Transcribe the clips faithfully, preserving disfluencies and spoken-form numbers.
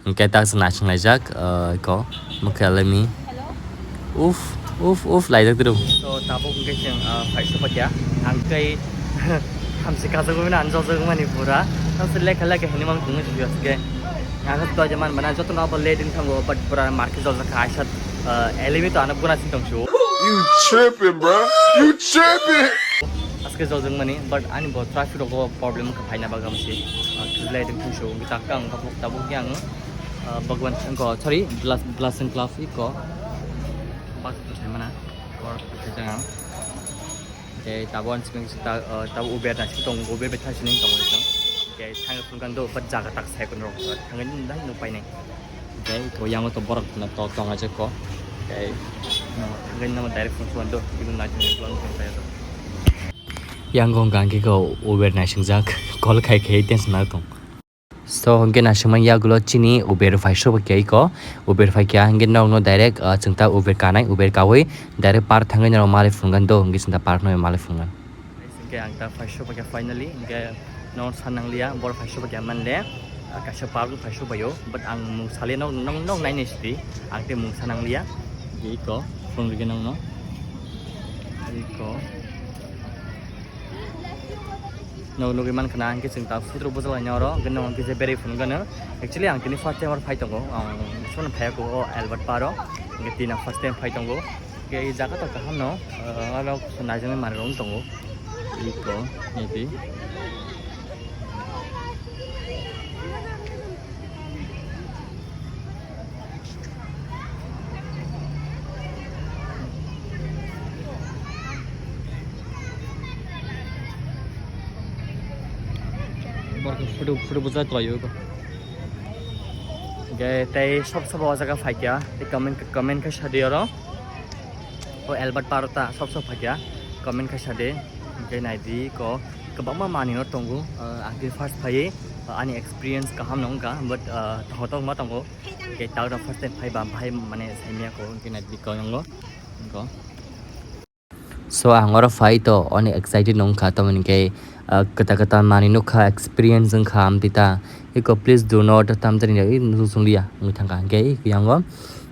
Hingke tak se naising laijak, ah, ko, mokhe alemi. Uf, uf, uf, laijak tiro. So, tabuk hingke chwng, ah, phai sopaikha. Ang tei hamsi kajagwi mani, ang jojagwi mani pura. Ang se lekha lekha hinwi mang tongwi sibiyos ke. Ang se doi jaman bana jotono abo late wng thango, but pura market joljak kha, aisa, ah, alemi to ano guna sing tong su. You tripping, bro. You tripping. Aske joljak mani, but ani bo traffic rogo problem kha phaina bagwi hamsi. Ah, kizlai tong su, tak ang tabuk, tabuk yang. Ah, Bhagwan ko, sorry, Blas-, Blas and Club iko. Bak ko sai mana. Kor ko sai jang. Ke tabon sing ta, ah, tabu Uber na sing tong, Uber betha sini tong sing. Ke thang phun kan do, but jaga tak sai kun rok. Thang ni dai no pai nai. Ke ko yang to borok na to tong aja ko. Ke no, thang ni no direct phun phun do, kinu na jeng plan phun sai do. Yang gong gang ke ko Uber na sing jak, call khai khai tension na tong. So, hingke naisingmani yagulo chini Uber phai sobo kya iko, Uber phai kya, hingke nokno direct, ah, chwng ta Uber kanai, Uber kawi, direct park thangwi norok malai phunukgani do, hingke chwng ta park no malai phunukgani. Hingke ang ta phai sobo kya finally, hingke nokno sa nangliya, bor phai sobo kya manle, ah, kaisa park phai sobo yo, but ang mung saliya nok, nok, nok nainai sidi, ang te mung sa nangliya, hingke iko, phunukgwi nokno, iko. Nog nugwi mankha na, hingke chwng ta photo bujak lainai oro, hingke nog hingke je berwi phunukgano. Actually, ang tini first time oro phai tongo, ang sono phaiya kho o Albert Park o, hingke tini ang first time phai tongo. Hingke e jaga to kaham no, ah, oro naijagwi manwi rok wng tongo. Iko, naibi. Borok photo, photo bujak khlaio. Hingke tei sob sob o jaga phaikya, tei comment, comment khe sadi oro. O Albert Park ta sob sob phaikya, comment khe sadi. Hingke naidi ko kwbangma manwi no tongo, ah, ang tei first phaiwi, ah, ani experience kaham no wngkha, but, ah, tongo tongo ma tongo. Hingke ta first time phaiba, phai mane saimya ko, hingke naidi ko yango. Go. So ang oro phai to onek excited wngkha, tamoni khe, ah, kwtal kwtal manwi nukha, experience wngkha amtwi ta. Iko please do not tamjani ri nusung liya wngwi thangkha. Hwnkhe iko yango,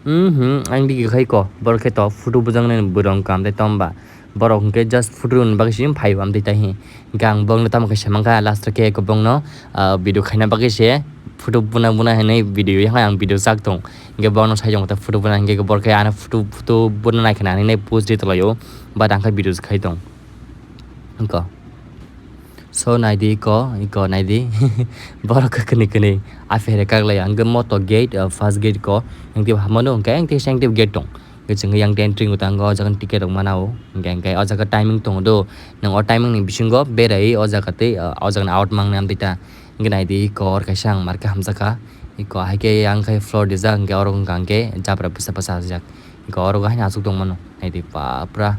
mhm, ang digi khai ko borok khe to photo bujaknai bwrwi wngkha amtwi tomba. Borok hwnkhe just photo rwna bagwi se phai o amtwi ta hi. Hwnkhe ang bongno tamo khe se mankha last o khe iko bongno, ah, video khaina bagwi se photo buna buna hinwi video yang ang video chak tong. Hwnkhe bongno sai tong ta photo buna hwnkhe borok khe ano photo, photo buna nai khna hinwi post ri tonglaio. But ang khe video se khai tong. Iko. So naidi iko, iko naidi. Borok khe kwnwi kwnwi. Aphere kaglai ang khe moto gate, ah, first gate ko. Ang tei hamano hwnkhe ang tei seng tei gate tong. Hwnkhe chwng yang entry wngwi tango, o jaga ticket rok mana o. Hwnkhe, hwnkhe o jaga timing tongo do. Nwng o timing ni bisingo berai o jaga tei, ah, o jaga ni out mangnai amtwi ta. Hwnkhe naidi iko or kaisa ang marke hamjakha. Iko hai khe yang khai floor rijak, hwnkhe oro wngkha hwnkhe jabra bwsa bwsa asijak. Iko oro haino aswk tongmano. Naidi bapra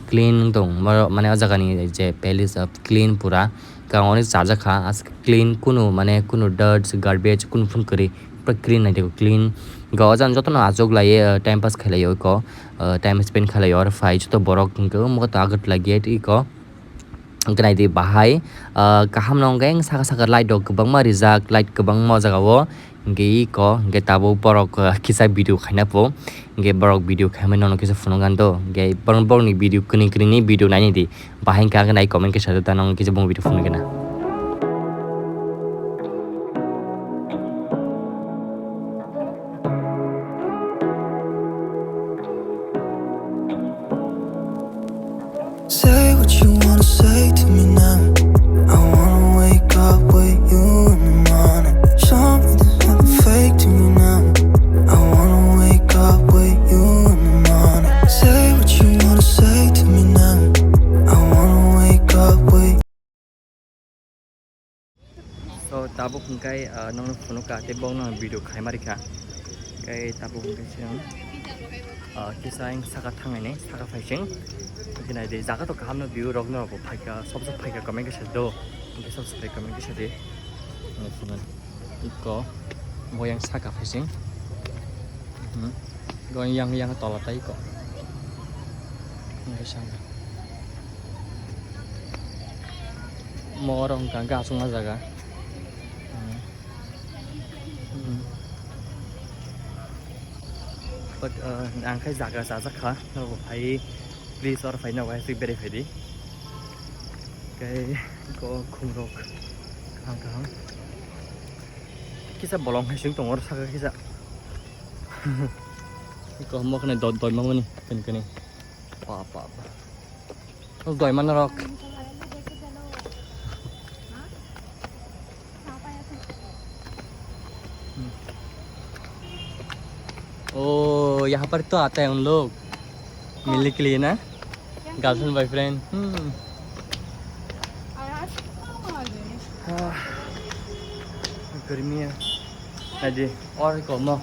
clean wng tong. Moro-, mane o jaga ni je palace, ah, clean pura. Kang oni chajakha, aswk clean, kunu mane kunu dirt, garbage, kunu phun kwrwi. Pura clean naidi clean. Iko o jaga jotono aswk laiye, ah, time pass khlaiyo iko, ah, time spend khlaiyo oro phai joto borok hwnkhe omo khe to Agartala gate iko. Hwnkhe naidi bahai, ah, kaham no hwnkhe saka saka light rok kwbangma rijak, light kwbangma o jaga o. Hwnkhe iko hwnkhe tabuk borok, ah, kisa video khaina po. Hwnkhe borok video khaimani nono kisa phunukgani do. Hwnkhe borok, borokni video kwrwini kwrwini video nainai di. Bahai hwnkhe ang nai comment khe sajak da nono kisa bumung video phunukgana. Say what you wanna say to me now. I wanna wake up with you in the morning. Show me there's nothing fake to me now. I wanna wake up with you in the morning. Say what you wanna say to me now. I wanna wake up with So tabuk hwnkhe, ah, nokno phunukha tei bokno video khaima rikha. Tei tabuk hwnkhe chwng, ah, kisa ang saka thangnaini saka phaising. Hwnkhe naidi jaga to kaham no view rok no bo phaikha, sob sob phaikha comment khe sadi do. Hwnkhe sob sob comment khe sadi. Iko bo yang saka phaising. Hmm. Go yang yang tola tai ko. Hwnkhe saka. Mo oro hwnkha hwnkhe aswkma jaga. Hmm. Hmm. But, uh, ang khai jaga chajakha, norok phai, please, oro phai, norok hai berai phaidi. Kei ko khumrok kaham kaham. Kisa bolong hai sing tongo, oro saka kisa. Ko mo khne dot dot mamani, kene kene. Pa, pa, pa. Doi man rok. ओ, यहाँ पर तो आता है उन लोग मिलने के लिए ना, गर्लफ्रेंड बॉयफ्रेंड। हम्म। हाँ, गर्मी है। अरे, और को मो।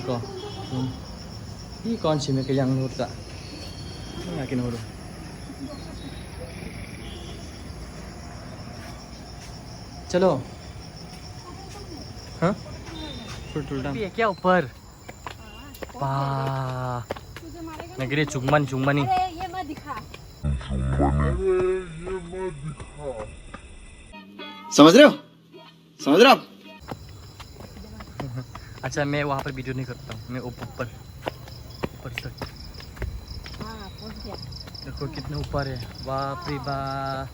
Iko. Hmm. Ih, kon simi ke yang nur ta. Yakin horo. चलो। हाँ? टूट टूटा। ये क्या ऊपर? पा। नगरी चुगमन चुगमनी। अरे, ये मत दिखा। समझ रहे हो? समझ रहे हो आप? अच्छा, मैं वहाँ पर वीडियो नहीं करता हूँ, मैं ऊप-, ऊपर, ऊपर तक। हाँ, पहुँच गया। देखो कितने ऊपर है, बाप रे बाप।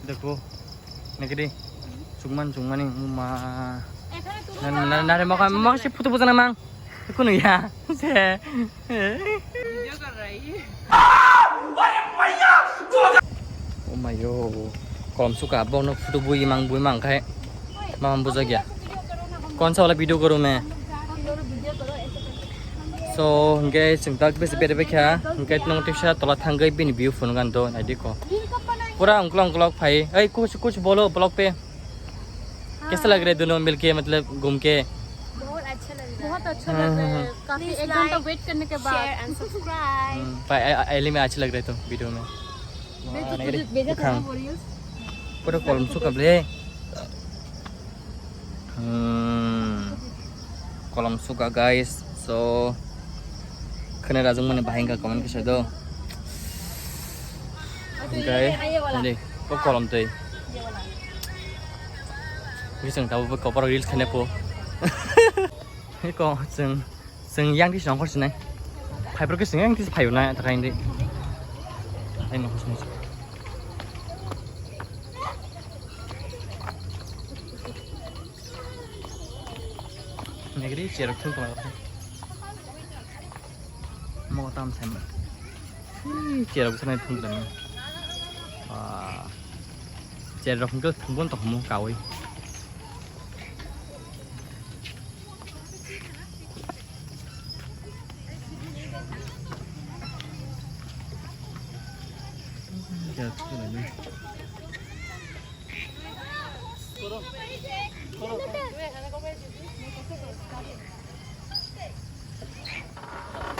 देखो, नगरी, चुगमन चुगमनी, उमा। ना, ना, ना, ना, रे, मौका, मौका से फोटो बजाना मांग। Kuno ya? Se. Video kar rahi hai. Oh my yo. Kolom suka, bokno photo bui mang, bui mang khai. Mama buja gya. कौन सा वाला वीडियो करूँ मैं? So, hingke chwng tak besi bere bekha, hingke nong tisa tola thangwi bini view phunukgani do, naidi ko. Pura ungklok ungklok phai. Ei, kuch, kuch bolo vlog pe. कैसा लग रहा है दोनों मिलके, मतलब, घूम के? बहुत अच्छा लग रहा है। बहुत अच्छा लग रहा है। हाँ, हाँ, हाँ। काफी एक घंटा वेट करने के बाद। Please like, share and subscribe। हम्म, पा-, आ-, आ-, एली में अच्छा लग रहा है तो वीडियो में। मैं तो तुझे भेजा था ना, बोरियस। पूरा कॉलम सुखा बे। Hmm. Kolom suka, guys. So, khene rajwk mani bahai wngkha comment kisa do. Hingkai, hindi, ko kolom tei. Bising tabo ko poro reels khene po. Ko chwng, chwng yang di song khor sinai. Phai pro ke chwng yang di phayo na ta kain di. Ai no khor sinai. Negri cherok thung tong. Mo tam sem. Cherok sanai thung tong. Ah. Cherok hingke thung bon tong mo kawi.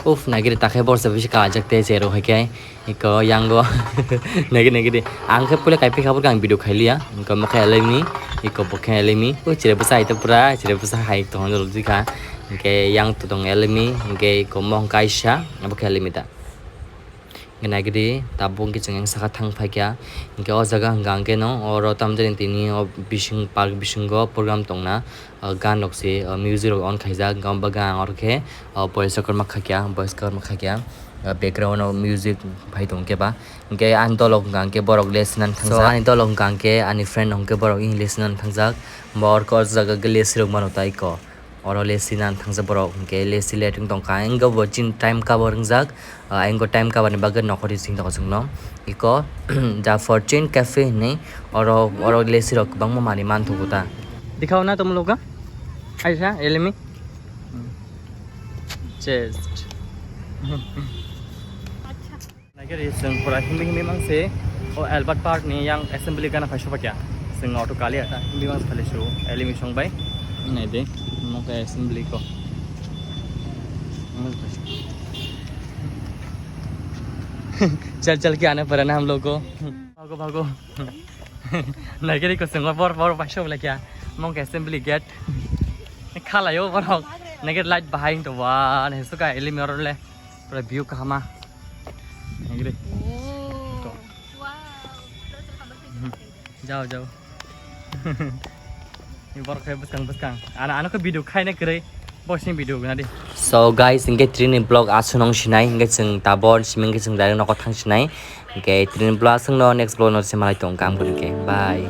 Uf, nagiri takhai borsa bisi kajak te cherok hai khe. Iko yango. Nagiri, nagiri. Ang khe pule kai pikha purkha ang video khailiya. Iko mokhe elemi. Iko bokhe elemi. Ui, chire bwsa hai to pura, chire bwsa hai to hon jol dikha. Hingke yang to tong elemi. Hingke iko mohon kaisa. Abo khe elemi ta. Hingke nagiri. Tabuk hingke chwng yang saka thang phaikha. Hingke o jaga hingka hingke no oro tamjani tini o bising park bisingo program tongna. O gan rok se, o music rok on khaijak, hingke o bagan oro khe, o boys rok kwbangma khakya, boys kwbangma khakya, o background o music phai tong khe ba. Hingke ani dolo hingka hingke borok lesson nani thangjak. So, ani dolo hingka hingke ani friend hingke borok lesson nani thangjak. Bo orko o jaga lesson rok mano tai ko. Oro lesson nani thangjak borok hingke lesson let wng tongkha. Hingke bo chin time cover wngjak. Ah, ayang time cover ni bagwi nokhorwi sing tongo chwngno. Iko, ja Fortune Cafe hinwi oro, oro lesi rok kwbangma manwi manthogo ta. Dikhao na tumlo ka? Aisa, elemi. Chest. Naikhe ri chwng pura himbi himbi mangse o Albert Park ni yang assembly gana phai soba kya. Chwng auto kali ata himbi mangse phale su elemi song bai. Nai de, mo ka assembly ko. चल चल के आना पड़ा ना हम लोग को। भागो भागो। Nagiri ko sengor bor bor baisok lekya. Mong assembly gate. Khalayo borok. Nagiri light bahai to wa ne suka elimi orole. Pura view kahama. Nagiri. Jao jao. Ni borok khe bwskang bwskang. Ana, ano khe video khaina kwrwi. Bo sini video gwnadi. So guys, hingke trini vlog aswk nung sinai, hingke chwng tabor simi hingke chwng direct nokho thang sinai. Hingke trini vlog aswk no next vlog no se malai tong kam gwnike. Bye.